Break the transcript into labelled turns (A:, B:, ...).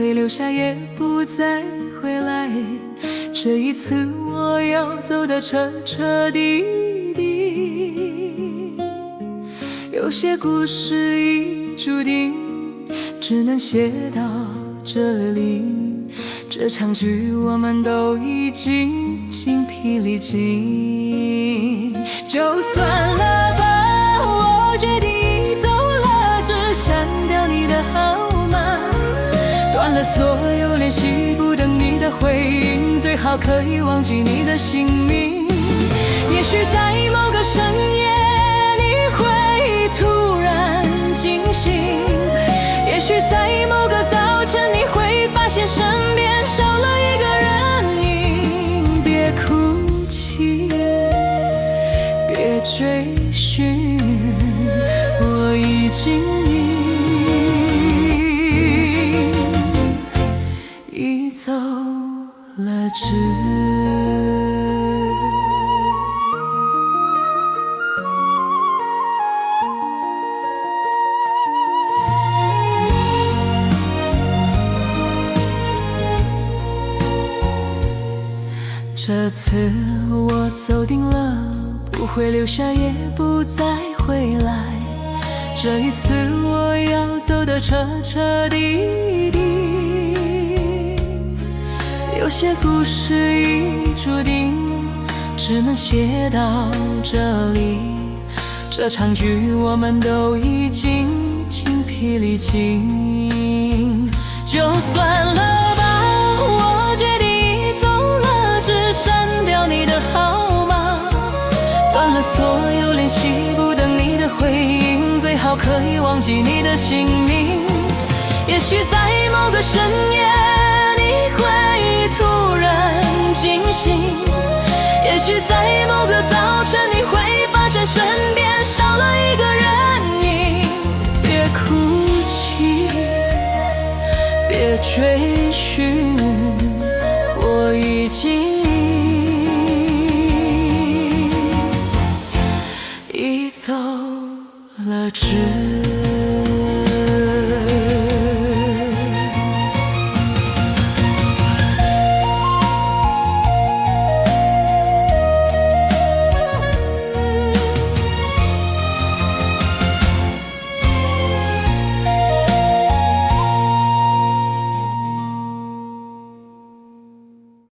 A: 會留下，也不再回來。這一次我要走得徹徹底底。有些故事已注定，只能寫到這裡。這場劇我們都已經精疲力盡，就算了吧，我決定已走了，只刪掉你的號碼，斷了所有聯繫，不等你的回應，最好可以忘記你的姓名。也許在某個深夜，你會突然驚醒；也許在某個早晨，你會發現身邊少了一個人影。別哭泣，別追尋，我已經已走了志。這次我走定了，不會留下，也不再回來。這一次我要走得徹徹底底。有些故事已注定，只能寫到這裡。這場劇我們都已經精疲力盡，就算了吧，我決定已走了，只刪掉你的號碼，斷了所有聯繫，不等你的回應，最好可以忘記你的姓名。也許在某個深夜，你會突然驚醒；也許在某個早晨，你會發現身邊少了一個人影。別哭泣，別追尋，我已經已走了志。